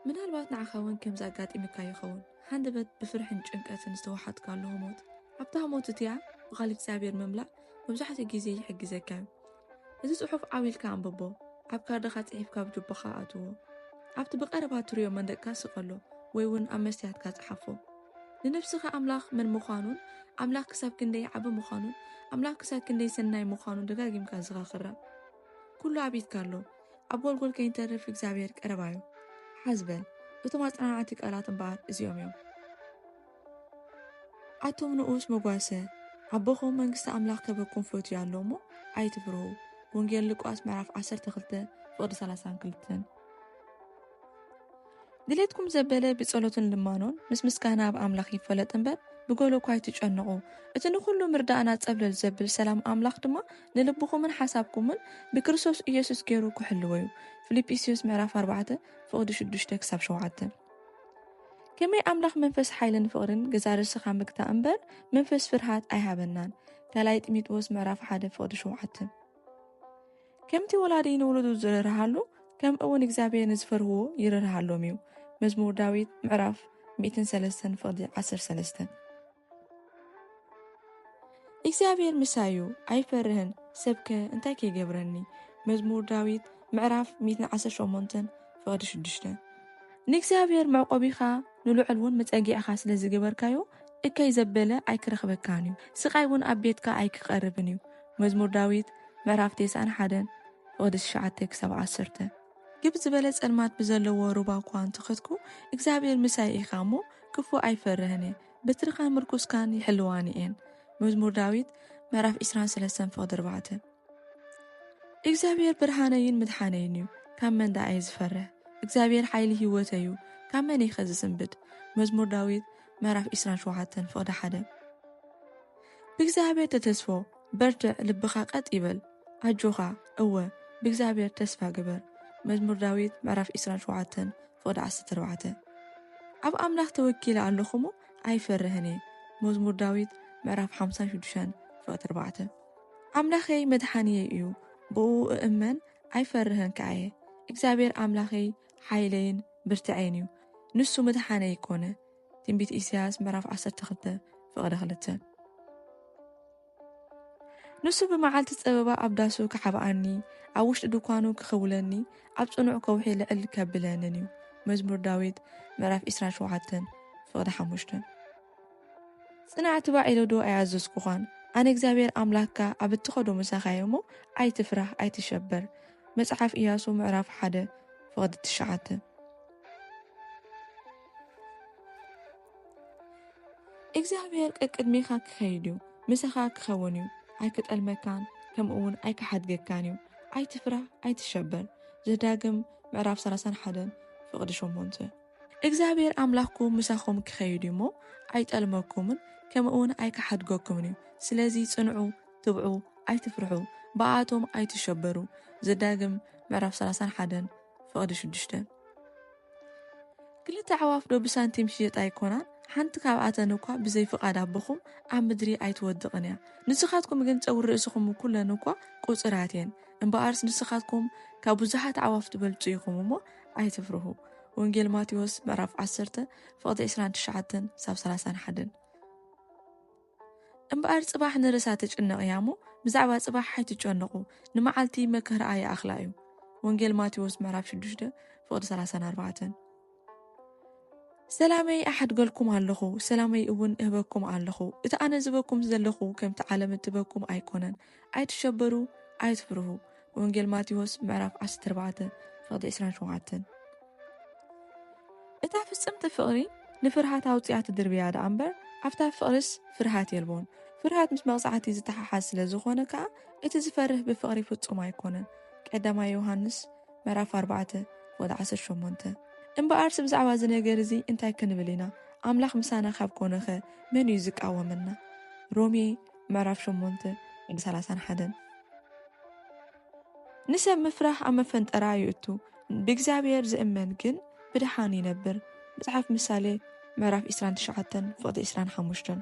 ምናልባት ንዓኻ እውን ከምዚ ኣጋጢሙካ ይኸውን። ሃንደበት ብፍርሕን ጭንቀትን ዝተዋሓጥካሉ ህሞት። ኣብታ ህሞት እቲኣ ብቓል እግዚኣብሔር ምምላእ መብዛሕትኡ ግዜ ይሕግዘካ እዩ። እዚ ጽሑፍ ዓው ኢልካ ኣንብቦ፣ ኣብ ካርድኻ ጽሒፍካ ኣብ ጁባኻ ኣእትዎ። ኣብቲ ብቐረባ ትርእዮ መንደቕካ ስቐሎ ወይ እውን ኣብ መስትያትካ ጸሓፎ። ንነፍስኻ ኣምላኽ መን ምዃኑን ኣምላኽ ክሳብ ክንደይ ዓቢ ምዃኑን ኣምላኽ ክሳብ ክንደይ ሰናይ ምዃኑን ደጋጊምካ ኣዘኻኽራ። ኩሉ ኣብ ኢድካ ኣሎ። ኣብ ጎልጎል ከይንተርፍ እግዚኣብሔር ቀረባ እዩ። ሓዝ በል። እቶም ኣጽናናዕቲ ቃላት እምበኣር እዚኦም እዮም። ኣቱም ንኡስ መጓሰ፣ ኣቦኹም መንግስቲ ኣምላኽ ከበኩም ፈትዩ ኣሎ እሞ ኣይትፍርሁ። ወንጌል ሉቃስ ምዕራፍ ዓሰርተ ክልተ ፍቕዲ ሰላሳን ክልተን። ድሌትኩም ዘበለ ብጸሎትን ልማኖን ምስ ምስጋና ኣብ ኣምላኽ ይፈለጥ እምበር ብገሎ እኳ ኣይትጨነቑ። እቲ ንኹሉ ምርዳእና ጸብለል ዘብል ሰላም ኣምላኽ ድማ ንልብኹምን ሓሳብኩምን ብክርስቶስ ኢየሱስ ገይሩ ክሕልዎ እዩ። ፊልጵስዩስ ምዕራፍ ኣርባዕተ ፍቕዲ ሽዱሽተ ክሳብ ሸውዓተ። ከመይ ኣምላኽ መንፈስ ሓይልን ፍቕርን ገዛ ርእስኻ ምግታእ እምበር መንፈስ ፍርሃት ኣይሃበናን። ካልኣይ ጢሞቴዎስ ምዕራፍ ሓደ ፍቕዲ ሸውዓተ። ከምቲ ወላዲ ንውሉዱ ዝርርሃሉ ከምኡ እውን እግዚኣብሔር ንዝፈርህዎ ይርርሃሎም እዩ። መዝሙር ዳዊት ምዕራፍ ሚእትን ሰለስተን ፍቕዲ ዓሰርተ ሰለስተ። እግዚኣብሔር ምሳይ እዩ ኣይፈርህን፣ ሰብከ እንታይ ከይገብረኒ? መዝሙር ዳዊት ምዕራፍ ሚእትን ዓሰርተ ሸሞንተን ፍቕዲ ሽዱሽተ። ንእግዚኣብሔር መዕቆቢኻ ንልዑል እውን መጸጊዕኻ ስለ ዝገበርካዮ እከይ ዘበለ ኣይክረኽበካን እዩ፣ ስቓይ እውን ኣብ ቤትካ ኣይክቐርብን እዩ። መዝሙር ዳዊት ምዕራፍ ተስዓን ሓደን ፍቕዲ ትሽዓተ ክሳብ ዓሰርተ። ግብ ዝበለ ጸልማት ብዘለዎ ሩባ እኳ እንተኸድኩ እግዚኣብሔር ምሳይ ኢኻ እሞ ክፉእ ኣይፈርህን እየ፣ በትርኻን ምርኩስካን ይሕልዋኒ እየን። መዝሙር ዳዊት ምዕራፍ ዕስራን ሰለስተን ፍቕዲ ኣርባዕተ። እግዚኣብሔር ብርሃነይን ምድሓነይን እዩ፣ ካብ መን ደኣ እየ ዝፈርህ? እግዚኣብሔር ሓይሊ ህይወተይ እዩ፣ ካብ መን እየ ዝስንብድ? መዝሙር ዳዊት ምዕራፍ ዕስራን ሸውዓተን ፍቕዲ ሓደ። ብእግዚኣብሔር ተተስፎ፣ በርትዕ፣ ልብኻ ቀጥ ይበል፣ ኣጆኻ፣ እወ፣ ብእግዚኣብሔር ተስፋ ግበር። መዝሙር ዳዊት ምዕራፍ ዕስራን ሸውዓተን ፍቕዲ ዓሰርተ ኣርባዕተ። ኣብ ኣምላኽ ተወኪለ ኣለኹ እሞ ኣይፈርህን እየ። መዝሙር ዳዊት ምዕራፍ ሓምሳን ሽዱሽተን ፍቕዲ ኣርባዕተ። ኣምላኸይ መድሓንየይ እዩ፣ ብኡ እእመን ኣይፈርህን ከኣ እየ። እግዚኣብሔር ኣምላኸይ ሓይለይን ብርትዐይን እዩ፣ ንሱ ምድሓነይ ኮነ። ትንቢት ኢሳያስ ምዕራፍ ዓሰርተ ክልተ ፍቕዲ ክልተ። ንሱ ብመዓልቲ ጸበባ ኣብ ዳሱ ክሓብኣኒ፣ ኣብ ውሽጢ ድኳኑ ክኽውለኒ፣ ኣብ ጽኑዕ ከውሒ ልዕል ከብለንን እዩ። መዝሙር ዳዊት ምዕራፍ ዕስራን ሸውዓተን ፍቕዲ ሓሙሽተ። ጽናዕ ትባዕ ኢለ ዶ ኣይኣዘዝኩኻን? ኣነ እግዚኣብሔር ኣምላኽካ ኣብ እትኸዶ ምሳኻ እየ እሞ፣ ኣይትፍራህ፣ ኣይትሸበር። መጽሓፍ ኢያሱ ምዕራፍ ሓደ ፍቕዲ ትሽዓተ። እግዚኣብሔር ቀቅድሜኻ ክኸይድ እዩ፣ ምሳኻ ክኸውን እዩ፣ ኣይክጠልመካን፣ ከምኡ እውን ኣይክሓድገካን እዩ። ኣይትፍራህ፣ ኣይትሸበር። ዘዳግም ምዕራፍ ሰላሳን ሓደን ፍቕዲ ሸሞንተ። እግዚኣብሔር ኣምላኽኩም ምሳኹም ክኸይድ እዩ እሞ፣ ኣይጠልመኩምን፣ ከምኡ እውን ኣይክሓድገኩምን እዩ። ስለዚ ጽንዑ፣ ትብዑ፣ ኣይትፍርሑ፣ ብኣቶም ኣይትሸበሩ። ዘዳግም ምዕራፍ ሰላሳን ሓደን ፍቕዲ ሽዱሽተ። ክልተ ኣዕዋፍ ዶ ብሳንቲም ሽየጣ ኣይኮናን? ሓንቲ ካብኣተን እኳ ብዘይ ፍቓድ ኣቦኹም ኣብ ምድሪ ኣይትወድቕን እያ። ንስኻትኩም ግን ጸጉሪ ርእስኹም ኩለን እኳ ቁጽራት እየን። እምበኣርስ ንስኻትኩም ካብ ብዙሓት ኣዕዋፍ ትበልጹ ኢኹም እሞ ኣይትፍርሁ። ወንጌል ማቴዎስ ምዕራፍ ዓሰርተ ፍቕዲ ዕስራን ትሽዓተን ሳብ ሰላሳን ሓደን። እምበኣር ጽባሕ ንርእሳ ትጭነቕ እያ እሞ፣ ብዛዕባ ጽባሕ ኣይትጨነቑ፣ ንመዓልቲ መከራኣ ይኣኽላ እዩ። ወንጌል ማቴዎስ ምዕራፍ ሽዱሽተ ፍቕዲ ሰላሳን ኣርባዕተን። ሰላመይ ኣሓድገልኩም ኣለኹ፣ ሰላመይ እውን እህበኩም ኣለኹ። እቲ ኣነ ዝህበኩም ዘለኹ ከምቲ ዓለም እትህበኩም ኣይኮነን። ኣይትሸበሩ፣ ኣይትፍርሁ። ወንጌል ማቴዎስ ምዕራፍ ዓሰርተ ኣርባዕተ ፍቕዲ ዕስራን ሸውዓተን። እታ ፍጽምቲ ፍቕሪ ንፍርሃት ኣውጺኣ ትድርብያ ደኣ እምበር፣ ኣብታ ፍቕርስ ፍርሃት የልቦን። ፍርሃት ምስ መቕጻዕቲ ዝተሓሓዝ ስለ ዝኾነ ከኣ፣ እቲ ዝፈርህ ብፍቕሪ ፍጹም ኣይኮነን። ቀዳማይ ዮሃንስ ምዕራፍ ኣርባዕተ ፍቕዲ ዓሰርተ ሸሞንተ። እምበኣርስ ብዛዕባ እዚ ነገር እዚ እንታይ ክንብል ኢና? ኣምላኽ ምሳና ካብ ኮነኸ መን እዩ ዝቃወመና? ሮሜ ምዕራፍ ሸሞንተ ፍቕዲ ሰላሳን ሓደን። ንሰብ ምፍራህ ኣብ መፈንጠራ ይእቱ፣ ብእግዚኣብሔር ዝእመን ግን ብድሓን ይነብር። መጽሓፍ ምሳሌ ምዕራፍ ዕስራን ትሽዓተን ፍቕዲ ዕስራን ሓሙሽተን።